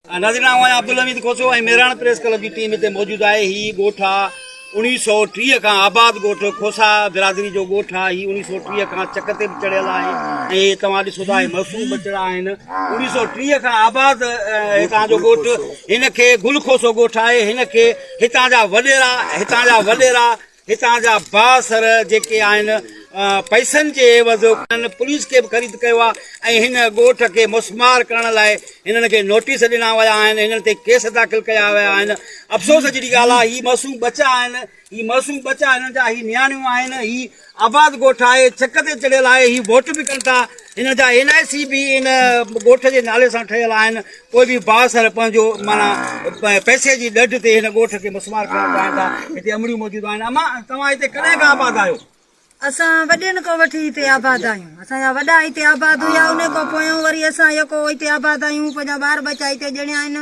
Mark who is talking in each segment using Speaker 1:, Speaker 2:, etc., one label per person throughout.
Speaker 1: ناظرين آئون آهيان عبدالحميد کوسو ۽ مهراڻ پريس ڪلب جي ٽيم هتي موجود آهي هي ڳوٺ آ 1930 کان آباد ڳوٺ کوسا برادري جو ڳوٺ آ هي 1930 کان چڪ تي به چڙهيل آهي ۽ توهان ڏسو ٿا هي معصوم ٻچڙا آهن 1930 کان آباد هتان جو ڳوٺ هن کي گل کوسو ڳوٺ آهي هن کي هتان جا وڏيرا هتان جا وڏيرا هتان جا بااثر جيڪي آهن پئسن جي عيوض انهن پوليس کي به خريد ڪيو آهي ۽ هن ڳوٺ کي مسمار ڪرڻ لاء هنن کي نوٽيس ڏنا ويا آهن هنن تي ڪيس داخل ڪيا ويا آهن افسوس جهڙي ڳالهه آهي هي معصوم ٻچا آهن هي معصوم ٻچا هنن جا هي نياڻيون آهن هي آباد ڳوٺ آهي چڪ تي چڙهيل آهي هي ووٽ به ڪن ٿا هن جا اين آء سي به ان ڳوٺ جي نالي سان ٺهيل آهن پوء به بااثر پنهنجو معنيٰ پئسي جي ڏڍ تي هن ڳوٺ کي مسمار ڪرڻ چاهين ٿا هتي امڙيون موجود آهن اما توهان هتي ڪڏهن کان آباد آهيو؟
Speaker 2: اسان وڏين کان وٺي هتي آباد آهيون اسان جا وڏا هتي آباد هيا ان کان پويون وري اسان يڪو هتي آباد آهيون پنهنجا ٻار ٻچا هتي ڄڻيا آهن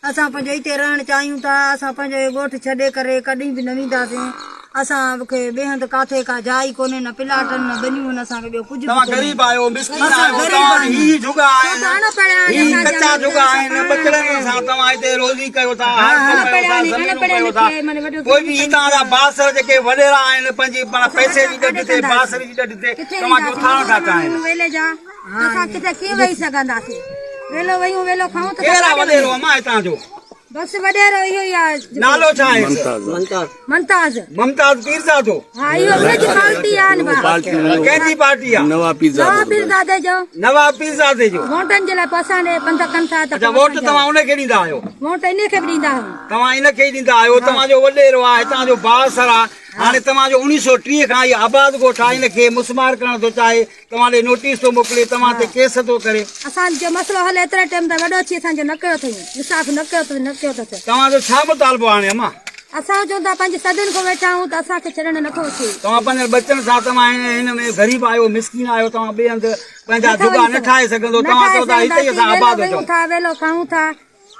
Speaker 2: اسان پنهنجو هتي رهڻ چاهيون ٿا اسان پنهنجو هي ڳوٺ ڇڏي ڪري ڪڏهن به نه وينداسين اسان کي ٻئي هنڌ ڪاٿي ڪا جاء ئي ڪونهي نه پلاٽ آهن نه ٻنيون آهن اسان کي ٻيو ڪجهه به
Speaker 1: توهان
Speaker 2: ڪونهي
Speaker 1: غريب آهيو مسڪين
Speaker 2: اسان
Speaker 1: آهيو
Speaker 2: غريب
Speaker 1: توهان وٽ هي
Speaker 2: آهيون
Speaker 1: جهڳا
Speaker 2: ڇو ته
Speaker 1: آهن
Speaker 2: اڻ پڙهيا آهن
Speaker 1: هي
Speaker 2: اسان جا
Speaker 1: ڪچا
Speaker 2: مڙس
Speaker 1: جهڳا
Speaker 2: اسان
Speaker 1: آهن
Speaker 2: پاڻ اڻ
Speaker 1: ٻچڙن
Speaker 2: پڙهيا
Speaker 1: سان
Speaker 2: آهيون
Speaker 1: توهان هتي روزي ڪيو ٿا
Speaker 2: ها
Speaker 1: هر
Speaker 2: ها
Speaker 1: ڪم ڪيو ٿا زمينون ڪيو ٿا پوء به هتان جا بااثر جيڪي وڏيرا آهن پنهنجي معنيٰ پئسي جي ڏڍ تي بااثر جي ڏڍ تي توهان کي اٿارڻ ٿا چاهين.
Speaker 2: اسان ڪٿي ڪيئن ويهي سگهنداسين ويلو ويهون ويلو کائون ته
Speaker 1: ڪير آ وڏيرو امان هتان جو؟
Speaker 2: بس وڏيرو اهو ئي آ
Speaker 1: نالو ڇا آهيس؟
Speaker 2: ممتاز
Speaker 1: ممتاز پيرزادو
Speaker 2: ها اهو ان جي پارٽي آ نه با
Speaker 1: ڪنهن جي پارٽي آ؟
Speaker 3: نواب پيرزادو
Speaker 2: نواب پيرزادي جو
Speaker 1: نواب پيرزادي جو
Speaker 2: ووٽن جي لاء پوء اسان ڏي پنڌ ڪن ٿا ته
Speaker 1: اچا ووٽ توهان ان کي ڏيندا آهيو؟
Speaker 2: ووٽ ان کي به ڏيندا آهيون
Speaker 1: توهان ان کي ئي ڏيندا آهيو توهان جو وڏيرو آ هتان جو بااثر آ هاڻي توهان جو 1930 کان هي آباد ڳوٺ آ ان کي مسمار ڪرڻ ٿو چاهي توهان ڏي نوٽيس ٿو موڪلي توهان تي ڪيس ٿو ڪري.
Speaker 2: اسان جو مسئلو حل ايتري ٽيم تائين وڏو ٿي اسان جو نه ڪيو اٿئي انصاف نه ڪيو اٿس نه ڪيو اٿس.
Speaker 1: توهان جو ڇا مطالبو آهي هاڻي امان؟
Speaker 2: اسان چون ٿا پنهنجي صدين کان ويٺا آهيون ته اسان کي ڇڏڻ نٿو اچي.
Speaker 1: توهان پنهنجن ٻچن سان توهان هن ۾ غريب آهيو مسڪين آهيو توهان ٻئي هنڌ پنهنجا جهڳا نه ٺاهي سگهندو توهان چئو ٿا هتي ئي اسان آباد هجون.
Speaker 2: ٿا ويلو کائون ٿا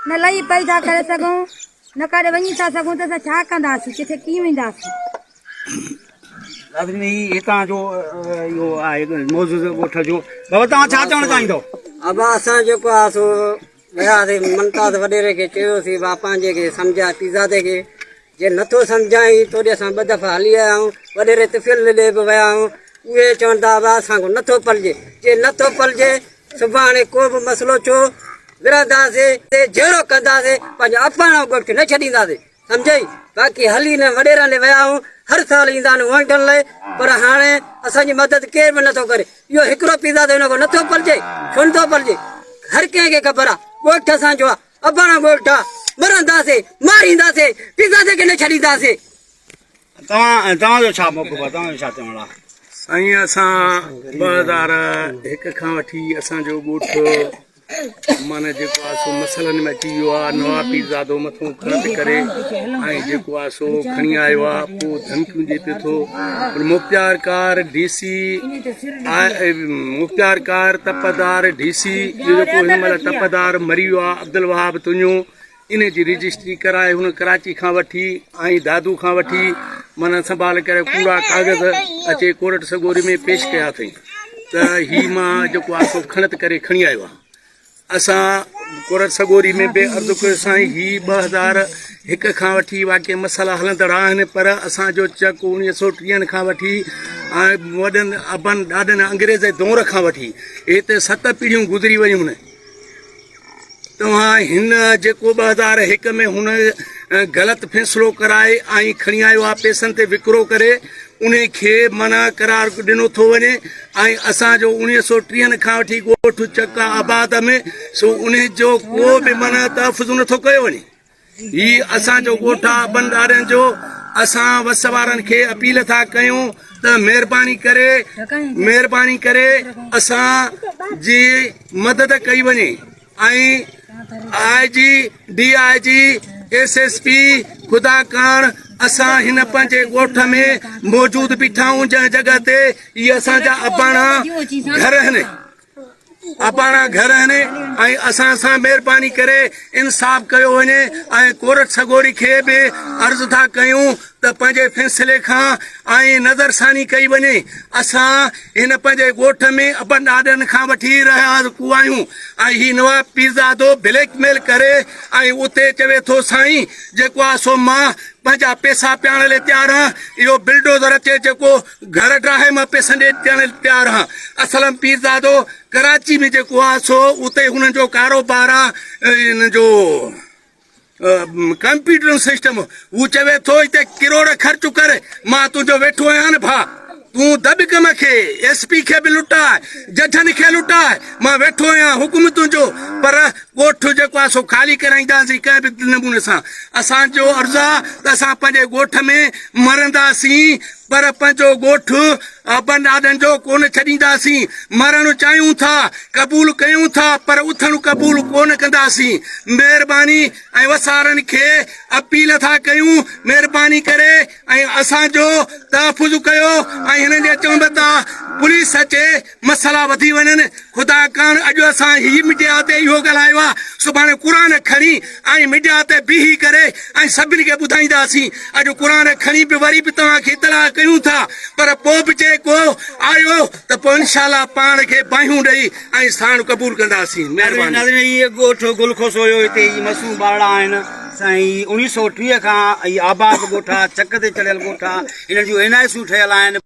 Speaker 2: نه لهي پئي ٿا ڪري سگهون نه ڪاڏي وڃي ٿا سگهون ته اسان ڇا ڪنداسين ڪٿي ڪيئن وينداسين.
Speaker 1: ناظرين هي هتان جو اهو آهي معزز ڳوٺ جو بابا توهان ڇا چوڻ چاهيندو؟
Speaker 4: ابا اسان جيڪو آ سو وياسي ممتاز وڏيري کي چيوسي با پنهنجي کي سمجهاء پيرزادي کي جي نٿو سمجهائين توڏي اسان ٻه دفعا هلي آيا آهيون وڏيري طفيل ڏي به ويا آهيون اهي چون ٿا ابا اسان کان نٿو پلجي جي نٿو پلجي سڀاڻي ڪو به مسئلو ٿيو ورهنداسي جهيڙو ڪنداسي پنهنجو اباڻو ڳوٺ نه ڇڏينداسي سمجهئي باقي هلي نه وڏيرن ڏي ويا آهيون هر سال ايندا آهن وونٽن لاء پر هاڻي اسان جي مدد ڪير به نٿو ڪري اهو هڪڙو پيرزادو هن کان نٿو پلجي ڇو نٿو پلجي هر ڪنهن کي خبر آ ڳوٺ اسان جو آ اباڻو ڳوٺ آ مرنداسي مارينداسي پيرزادي کي نه ڇڏينداسي.
Speaker 1: توهان توهان جو ڇا موقف آ توهان جو ڇا چوڻ آ؟
Speaker 3: سائين اسان 2001 کان وٺي اسان جو ڳوٺ معنيٰ جيڪو آ سو مسئلن ۾ اچي ويو آ نواب پيرزادو مٿو کڻت ڪري ۽ جيڪو آ سو کڻي آيو آ پو ڌمڪيون ڏي پيو ٿو مختيار ڪار ڊي سي مختيار ڪار تپدار ڊي سي جيڪو هن مهل تپدار مري ويو آ عبدالوهاب تنيو ان جي رجسٽري ڪرائي هن ڪراچي کان وٺي ۽ دادو کان وٺي معنيٰ سنڀال ڪري ڪوڙا ڪاغذ اچي ڪورٽ سڳوري ۾ پيش ڪيا اٿئي ته هي مان جيڪو آهي سو کڻت ڪري کڻي آيو آهيان اسان ڪورٽ سڳوري ۾ به عرض ڪيو سائين هي 2001 کان وٺي واقعي مسئلا هلندڙ آهن پر اسان جو چڪ 1930 کان وٺي ۽ وڏن ابن ڏاڏن انگريز دور کان وٺي هتي ست پيڙهيون گذري ويون توهان هن جيڪو 2001 ۾ هن غلط فيصلو ڪرائي ۽ کڻي آيو آهي پئسن تي وڪرو ڪري ان کي منع قرار ڏنو ٿو وڃي ۽ اسان جو 1930 کان وٺي ڳوٺ چڪ آباد ۾ سو ان جو ڪو به منع تحفظ نٿو ڪيو وڃي هي اسان جو ڳوٺ آ ابن ڏاڏن جو اسان وس وارن کي اپيل ٿا ڪيون ته مهرباني ڪري مهرباني ڪري اسان جي مدد ڪئي وڃي ۽ I G D I G S S P خدا ڪاڻ اسان هن پنهنجي ڳوٺ ۾ موجود بيٺا آهيون جنهن جڳهه تي هي اسان جا اباڻا گهر آهن اباڻا گهر آهن ۽ اسان سان مهرباني ڪري انصاف ڪيو وڃي ۽ ڪورٽ سڳوري کي به عرض ٿا ڪيون. ته پنهنجي فيصلي کان ۽ نظرثاني ڪئي وڃي. اسان هن پنهنجي ڳوٺ ۾ ابن ڏاڏن کان وٺي رهاڪو آهيون ۽ هي نواب پيرزادو بليڪ ميل ڪري ۽ اتي چوي ٿو سائين جيڪو آهي سو مان پنهنجا پئسا پياڻ لئي تيار آهيان اهو بلڊوزر اچي جيڪو گهر ڊاهي مان پئسن ڏي ڏيڻ لئي تيار آهيان. اسلم پيرزادو ڪراچي ۾ جيڪو آهي سو اتي هنن جو ڪاروبار آهي هن جو. ڪمپيوٽر سسٽم هو چوي ٿو هتي ڪروڙ خرچ ڪر مان تنهنجو ويٺو آهيان نه ڀاء تون دٻ ڪم کي ايس پي کي به لٽاء ججن کي لٽاء مان ويٺو آهيان حڪم تنهنجو پر ڳوٺ جيڪو آهي سو خالي ڪرائينداسين ڪنهن به نموني سان اسان جو عرض آهي ته اسان پنهنجي ڳوٺ ۾ مرنداسين پر پنهنجو ڳوٺ ابن ڏاڏن جو ڪونه ڇڏينداسين. مرڻ چاهيون ٿا، قبول ڪيون ٿا، پر اٿڻ قبول ڪونه ڪنداسين. مهرباني ۽ وسارن کي اپيل ٿا ڪيون، مهرباني ڪري ۽ اسان جو تحفظ ڪيو ۽ هنن جي چون به ته پوليس اچي مسئلا وڌي وڃن خدا ڪاڻ اڄ اسان هي ميڊيا تي اهو ڳالهايو آ سڀاڻي قرآن کڻي ۽ ميڊيا تي بيهي ڪري ۽ سڀني کي ٻڌائينداسين اڄ قرآن کڻي به وري به توهان کي اطلاع ڪيون ٿا پر پو به جي ڪو آيو ته پو انشاء الله پاڻ کي باهيون ڏئي ۽ ساڻ قبول ڪنداسين مهرباني.
Speaker 1: ناظرين هي ڳوٺ گل کوسو هيو هتي هي معصوم ٻارڙا آهن سائين 1930 کان هي آباد ڳوٺ آ چڪ تي چڙهيل ڳوٺ آ هنن جون اين آء سيون ٺهيل آهن.